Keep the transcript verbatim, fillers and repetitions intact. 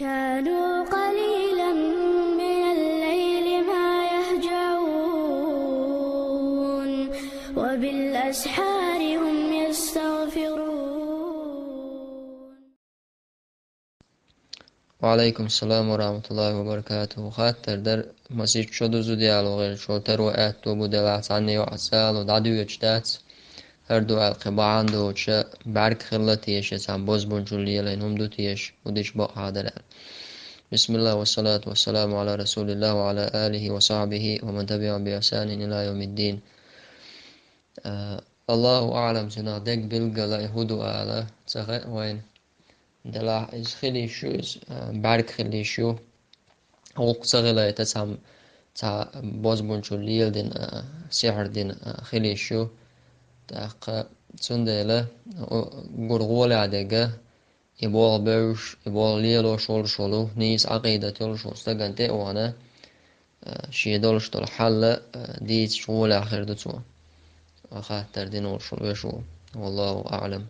كانوا قليلا من الليل ما يهجعون وبالأسحار هم يستغفرون. وعليكم السلام ورحمة الله وبركاته. Хаттар дар, масийтта шо дузу дияло гӀелчо таро аьтту бу делахь цхьанне йоӀ цӀало дӀадоьдуш дац. ХӀара дуӀал кхин бахьан доцуша бӀаьрг хилла теша, цхьа бозбунчул лелайна хӀума ду теша, удиш бакъ хьадар аьлла. بسم الله والصلاة والسلام على رسول الله وعلى آله وصحبه ومن تبعهم بإحسان إلى يوم الدين. Аллаху аӀлам, цунах дег билггала и хӀу ду ала ца хаьа вайна. Делахь иза хила йиш ю, иза бӀаьрг хила йиш ю. ГӀуллакх ца хилайта цхьа, цхьа бозбунчул леладина, сихьр дина хила йиш ю. ТӀаккха цундела гур гӀолехь дерг, и болх бевзаш, и болх лелош волуш волу, нийса Ӏакъидат йолуш волу стагана тӀе а вахана, шен долуш долу хьал дийцачу гӀолехь хир ду цо. Хаттар дина волуш волу вешо. والله أعلم.